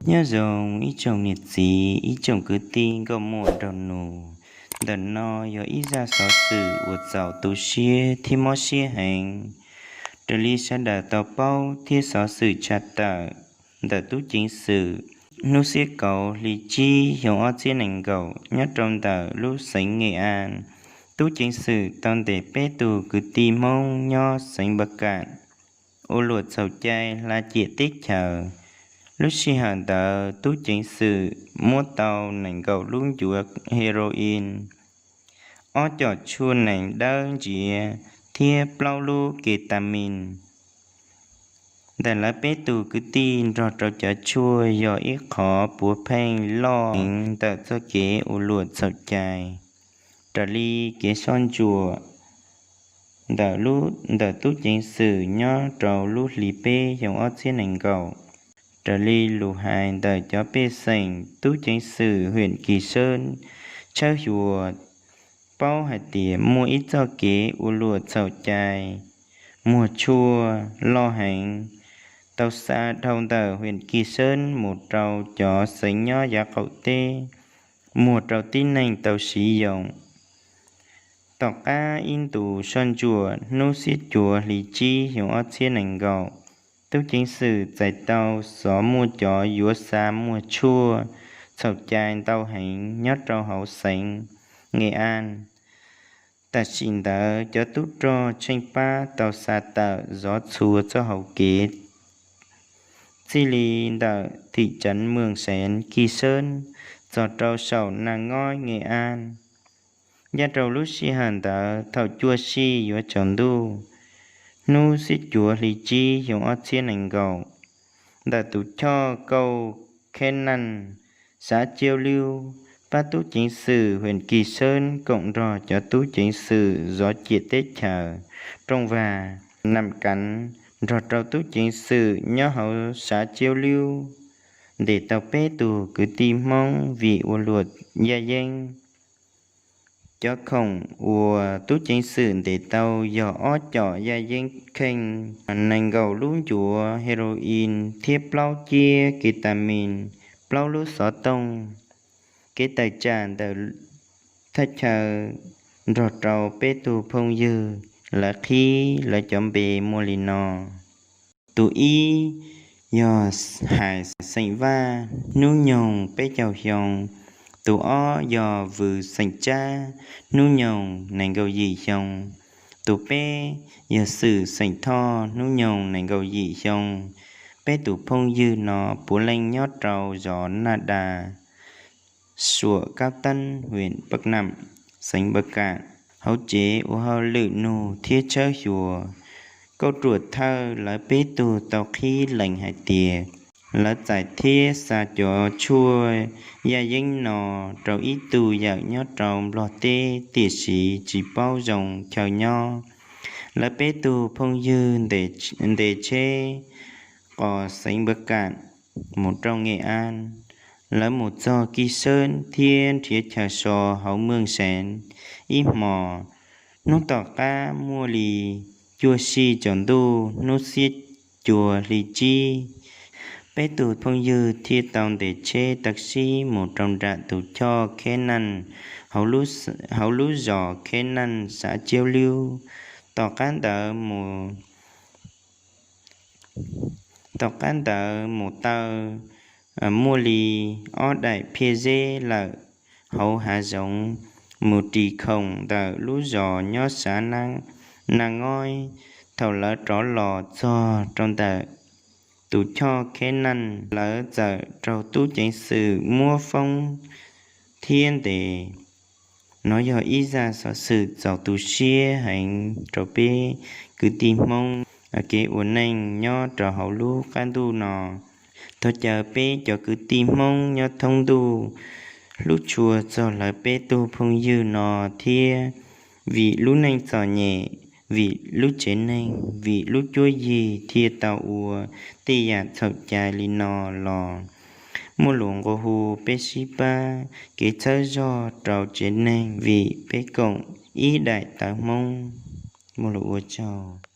Nyob zoo ib tsoom niam txiv, ib tsoom kwv tij nkauj muam nraug nus, ntawm no yog ib zaj xov xwm uas txaus tu siab thiab mob siab heev. Raws li sawv daws tau paub thiab xov xwm tshaj tawm ntawm tub ceev xwm, hnub xiab kaum hli tsib xyoo ob txhiab nees nkaum nyob rau ntawm lub xeev Nge As, tub ceev xwm tau ntes peb tug kwv tij Hmoob nyob xeev Npa Kam ua luam txhaum cai hla ciam teb chaws. Lub sij hawm ntawd tub ceev xwm muab tau nees nkaum lub ncuav heroin, ob com tshuaj nees dawb ntsiav thiab plaub lub ketamine ntawm lawv peb tug kwv tij nrog rau cov tshuaj yog ib qhov puav pheej loj heev ntawm txoj kev ua luam txhaum cai. Raws li kev soj ntsuam ntawm tub ceev xwm nyob rau lub hli peb xyoo ob txhiab nees nkaum, raws li lus hais ntawm cov pej xeem, tub ceev xwm hwm Kis Sab tshawb xyuas paub hais tias muaj ib txoj kev ua luam txhaum cai muag tshuaj loj heev tau xa dhau ntawm hwm Kis Sab mus rau cov xeev nyob yav qaum teb, muag rau tib neeg tau siv yoos. Tom qab ib ntus soj ntsuam hnub xiab cuav hli tsib xyoo ob txhiab nees nkaum, tub ceev xwm txais tau xov muaj cov yuav xa muag tshuaj txhaum cai ntau heev nyob rau hauv xeev Nge As. Tam sim ntawd cov tub rog tsheej pab tau xa tawm zov txhua txoj hauv kev txij li ntawm thim tsev Mws Seev Kis Sab txog rau saum Naj Ngob Nge As. Nyob rau lub sij hawm ntawd thaum cuaj sij yuav tsaus ntuj hnub xiab cuav hli tsib xyoo ob txhiab nees nkaum, ntawm tus choj kauj kheb naj Sav Ciab Liub pab tub ceev xwm hwm Kis Sab koom nrog cov tub ceev xwm zov ciam teb chaws Rooj Vag, Nam Kav nrog rau tub ceev xwm nyob hauv Sav Ciab Liub ntes tau peb tug kwv tij Hmoob vim ua luam yaj yeeb. Cov khoom uas tub ceev xwm ntes tau yog ob com yaj yeeb kheej, nees nkaum lub ncuav heroin thiab plaub ciab ketamine, plaub lub xov tooj. Kev tawm tsam ntawm thaj chaw nrog rau peb tug phooj ywg lawv qhib lawv cov npe muaj li no. Tus ib yog Hais xeem Vaj, hnub nyoog peb caug xyoo. Tus ob yog Vws xeem Tsab, hnub nyoog nees nkaum yim xyoo. Tus peb yog Xwm xeem Thoj, hnub nyoog nees nkaum yim xyoo. Peb tus phooj ywg no puav leej nyob rau zos Naj Das, suam Kab Teeb, hwm Pab Nam, xeev Pab Kam. Hauv tsev ua hauj lwm nug thiab tshawb xyuas, kauj ruam thawj lawv peb tug tau qhib lees hais tias lawv txais thiab xa cov tshuaj yaj yeeb no rau ib tug yawm nyob rau Nplog teb tiam sis tsis paub zoo chaw nyob. Lawv peb tug phooj ywg ntes tsheb qos xeev Pab Kam mus rau Nge As. Lawv mus txog Kis Sab thiab nrhiav chaw so hauv Mws Seev ib hmos. Hnub tom qab muaj li cuaj sij tsaus ntuj hnub xiab cuav hli tsib, peb tug phooj ywg thiaj tau ntes tsheb tav sib mus rau nram tus choj kheb naj hauv lub zos kheb naj Sav Ciab Liub. Tom qab ntawd mus tom qab ntawd mus taw muaj li ob daim phiaj zeb lawm hauv hav zoov mus ris khoom ntawm lub zos nyob Sav Naj Ngob. Thaum lawv rov los txog rau ntawm tus choj kheb naj, lawv txawm raug tub ceev xwm muab foob thiab ntes. Nov yog ib zaj xov xwm txaus tu siab heev rau peb kwv tij Hmoob kev ua neej nyob rau hauv lub qab ntuj no. Thov caw peb cov kwv tij Hmoob nyob thoob ntuj hlub tshua txog lawv peb tug phooj ywg no thiab, vim lub neej txom nyem, vim lub tsev neeg, vim lub cuab yig thiaj tau ua tej yam txhaum cai li no los. Muaj lus nqua hu peb sib pab kev txhawb zog rau tsev neeg vim peb koom ib daim tawv Hmoob. Muaj lus ua tsaug.